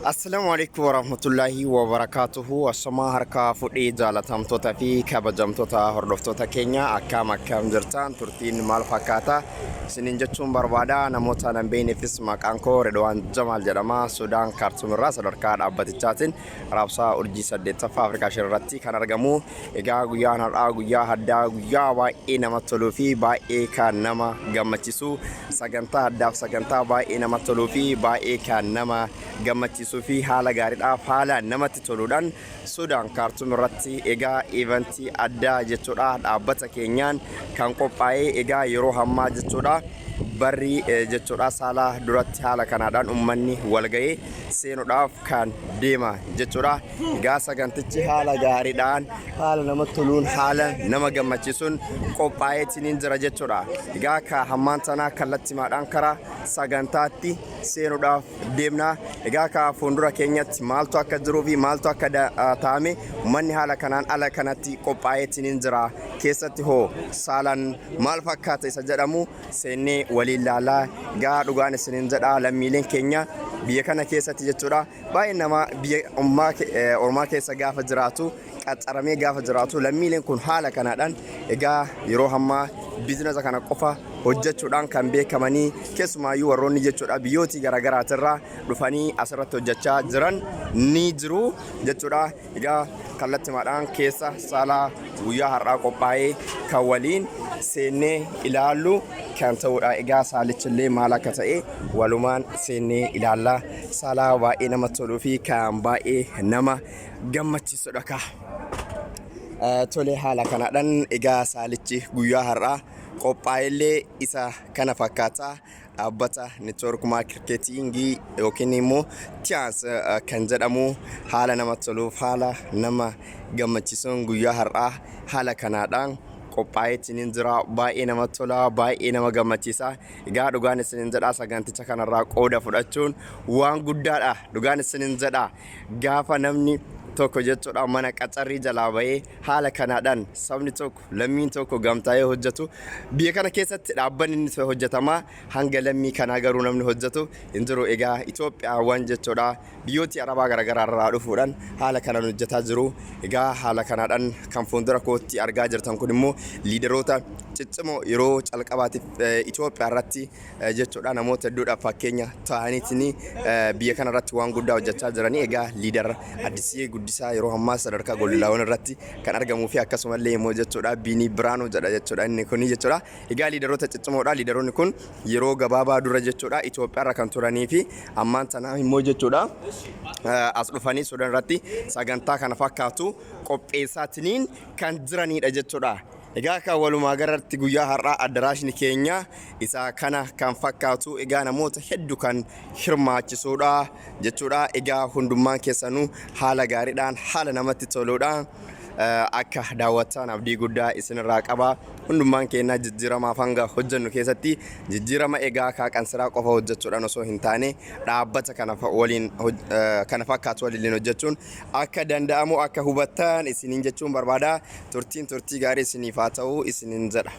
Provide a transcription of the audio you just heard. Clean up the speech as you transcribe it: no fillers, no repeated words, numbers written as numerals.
Assalaamu alaikum warahmatullaahi wabarakaatuhu. Ashamaa harkaa fudhii jaalatamtoota fi kabajamtoota hordoftoota keenya, akkam akkam jirtan? Turtiin maal fakkaata isiniin jechuun barbaada. Namoota nan beekneefis maqaan koo Redwaan Jamaal jedhama. Sudaan Kaartuum irraa sadarkaa dhaabbatichaatiin raabsaa urjii 8ffaa Afrikaa 5 irratti kan argamu. Egaa guyyaan har'aa guyyaa addaa, guyyaa baay'ee namatti toluu fi baay'ee kan nama gammachiisu, sagantaa addaaf sagantaa baay'ee namatti toluu fi baay'ee kan nama gammachiisuu fi haala gaariidhaaf haala namatti toluudhaan Sudaan Kaartuum irratti egaa eventii addaa jechuudha dhaabbata keenyaan kan qophaa'ee. Egaa yeroo hammaa jechuudha barri jechuudha saalaa duratti haala kanaadhaan ummanni walga'ee seenuudhaaf kan deema jechuudha. Egaa sagantichi haala gaariidhaan, haala namatti toluun, haala nama gammachiisuun qophaa'eetiin jira jechuudha. Egaa ka hammaan tanaa kallattimaadhaan karaa sagantaatti seenuudhaaf deemna. Egaa ka fuuldura keenyatti maaltu akka jiruu fi maaltu akka taa'ame, manni haala kanaan ala kanatti qophaa'eetiin jira. Keessatti hoo saalaan maal fakkaata isa jedhamu seennee waliin laalaa. Egaa dhugaan isiniin jedha, lammiileen keenya biyya kana keessatti jechuudha baay'ee nama biyya ormaa keessa gaafa jiraatu, qaxaramee gaafa jiraatu, lammiileen kun haala kanaadhaan egaa yeroo hammaa biizinasa kana qofa hojjechuudhaan kan beekamanii, keessumaayyuu warroonni jechuudha biyyootii garaagaraatirraa dhufanii asirratti hojjechaa jiran ni jiru jechuudha. Egaa kallattimaadhaan keessa saalaa guyyaa har'aa qophaa'ee kan waliin seennee ilaallu kan ta'udha. Egaa saalichillee maal akka ta'e walumaan seennee ilaalla. Saalaa baay'ee namatti toluu fi kan baay'ee nama gammachiisudha kaa. Tole, haala kanaadhaan egaa saalichi guyyaa har'aa qophaa'ellee isa kana fakkaata. Dhaabbata network marketingii yookiin immoo Tiens kan jedhamu haala namatti toluuf haala nama gammachiisuun guyyaa har'aa haala kanaadhaan qophaa'eetiin jira. Baay'ee namatti tola, baay'ee nama gammachiisa. Egaa dhugaan isinin jedha, saganticha kanarraa qooda fudhachuun waan guddaadha. Dhugaan isinin jedha, gaafa namni tokko jechuudha mana qacarrii jalaa bahee haala kanaadhaan sabni tokko, lammiin tokko gamtaa'ee hojjetu, biyya kana keessatti dhaabbanni inni hojjetamaa hanga lammii kanaa garuu namni hojjetu hin jiru. Egaa Itoophiyaawwan jechuudha biyyooti Arabaa garaagaraa irraa dhufuudhaan haala kanaan hojjetaa jiru. Egaa haala kanaadhaan kan fuuldura kootti argaa jirtan kun immoo liidaroota ciccimoo yeroo calqabaatiif Itoophiyaa irratti jechuudha namoota hedduudhaaf fakkeenya ta'aniitiin biyya kana irratti waan guddaa hojjechaa jiranii. Egaa liidar Addisiyee Guddisaa yeroo ammaa sadarkaa Gololaawwan irratti kan argamuu fi akkasumallee immoo jechuudha Biinii Biraanuu jedha jechuudha inni kuni jechuudha. Egaa liidaroota ciccimoodha. Liidaroonni kun yeroo gabaabaa dura jechuudha Itoophiyaa irra kan turanii fi ammaan tanaa immoo jechuudha as dhufanii Sudan irratti sagantaa kana fakkaatu qopheessaatiniin kan jiranidha jechuudha. Egaa kan walumaa galatti guyyaa har'aa addaraashni keenya isa kana kan fakkaatu, egaa namoota hedduu kan hirmaachisuudha jechuudha. Egaa hundummaan keessanuu haala gaariidhaan haala namatti toluudhaan akka daawwattan abdii guddaa isinirraa qaba. Hundummaan keenya jijjiiramaaf hanga hojjennu keessatti jijjiirama egaa kaaqansiraa qofa hojjechuudhaan osoo hin taane dhaabbata kana waliin kana fakkaatu waliin hojjechuun akka danda'amu akka hubattan isiniin jechuun barbaada. Turtiin turtii gaarii isiniif haa ta'u isiniin jedha.